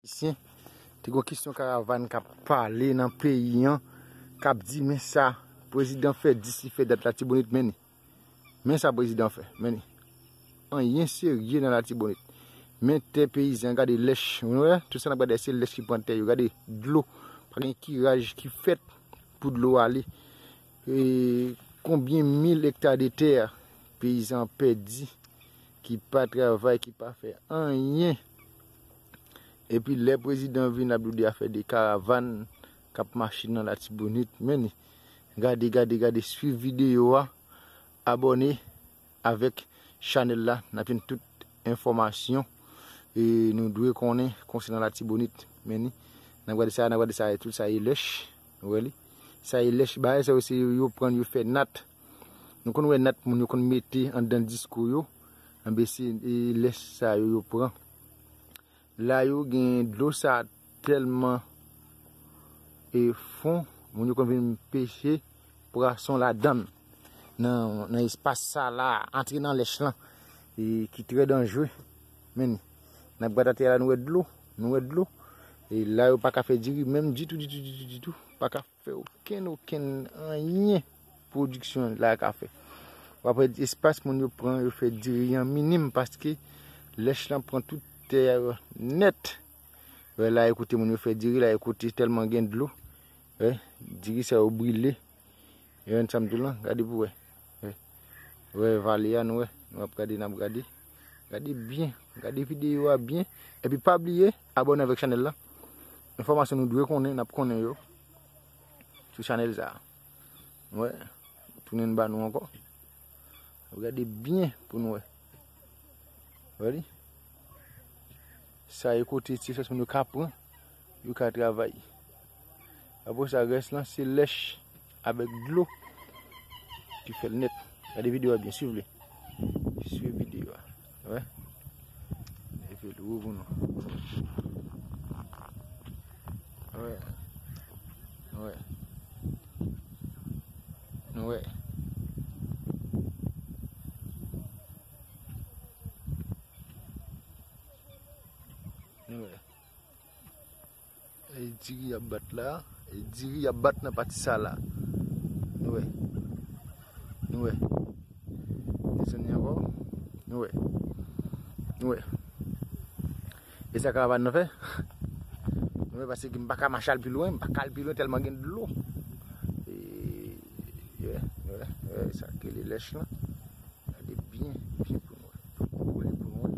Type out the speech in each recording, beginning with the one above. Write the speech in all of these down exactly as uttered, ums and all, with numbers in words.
Ayisyen, te gen kesyon karavàn k ap pale nan peyi an, k ap di, men sa prezidan fè, dis li fè dat Latibonit, men ni. Men sa prezidan fè, men ni. Anyen serye nan Latibonit. Men tè peyizan, gade lèch. Ou wè, tout sa n ap gade, se lèch ki pran tè yo. Gade dlo. Pa gen kiraj ki fèt pou dlo ale. E konbyen mil ekta de tè peyizan pèdi, ki pa travay, ki pa fè anyen. Epi lè prezidan vin ap di w de afè de karavàn k ap mache nan Latibonit, men ni. Gade, gade, gade, swiv videyo a, abòne avèk chanèl la, n ap jwenn tout enfòmasyon e nou dwe konnen konsènan Latibonit. Men ni, n ap gade sa, n ap gade sa, tout sa e lèch, ou wè li. Sa e lèch, bagay sa yo se yo, yo pran, yo fè nat. Nou konn wè nat moun yo konn mete anndan disko yo, enben se e lèch sa yo, yo pran. La yo gen dlo sa tèlman e fon, moun yo konn vin peche pwason ladann. Nan, nan espas sa la, antre nan lèch lan, e ki trè danjre. Men ni, n ap gade atè a la, nou wè dlo, nou wè dlo. E la yo pa ka fè diri menm ditou, ditou, ditou, ditou. Pa ka fè okenn, okenn anyen pwodiksyon la ka fè. W ap wè espas moun yo pran, yo fè diri an minim paske lèch lan pran tout tè a nèt. Wè la, e kote moun yo fè diri la, e kote tèlman gen dlo. Wè, diri sa yo brile. E wè sa m di w lan, gade pou wè. Wè, wè vale a, nou wè. Nou ap gade, n ap gade. Gade byen, gade videyo a byen. Epi pa bliye, abòne avèk chanèl la. Enfòmasyon nou dwe konnen, n ap konnen yo sou chanèl sa a. Wè, tounen ba nou ankò. Gade byen pou nou wè. Wè li? Sa e kote ti espas moun yo ka pran, yo ka travay. Apre sa, rès lan se lèch avèk dlo ki fè l nèt. Gade videyo a byen, swiv li. Swiv videyo a. Wè. Epi l wou pou nou. Wè. Wè. Wè. Wè. E diri y ap bat la, e diri y ap bat nan pati sa la. Nou wè. Nou wè. Desann li ankò. Nou wè. Nou wè. E sa karavàn nan fè? Nou wè, paske m pa ka mache al pi lwen, m pa ka al pi lwen tèlman gen dlo. E, yeah, nou wè, nou wè, sa k rele lèch lan. Gade byen, byen pou nou wè. Pou nou koule pou nou wè.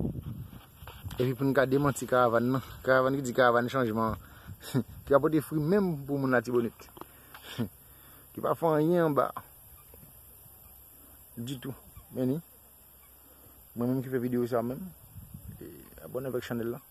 Epi pou nou ka demanti karavàn nan. Karavàn ki di karavàn chanjman an. Ki pa pote fwi menm pou moun Latibonit. Ki pa fè anyen anba. Ditou. Men ni. Mwen menm ki fè videyo sa menm. E abòne avèk chanèl la.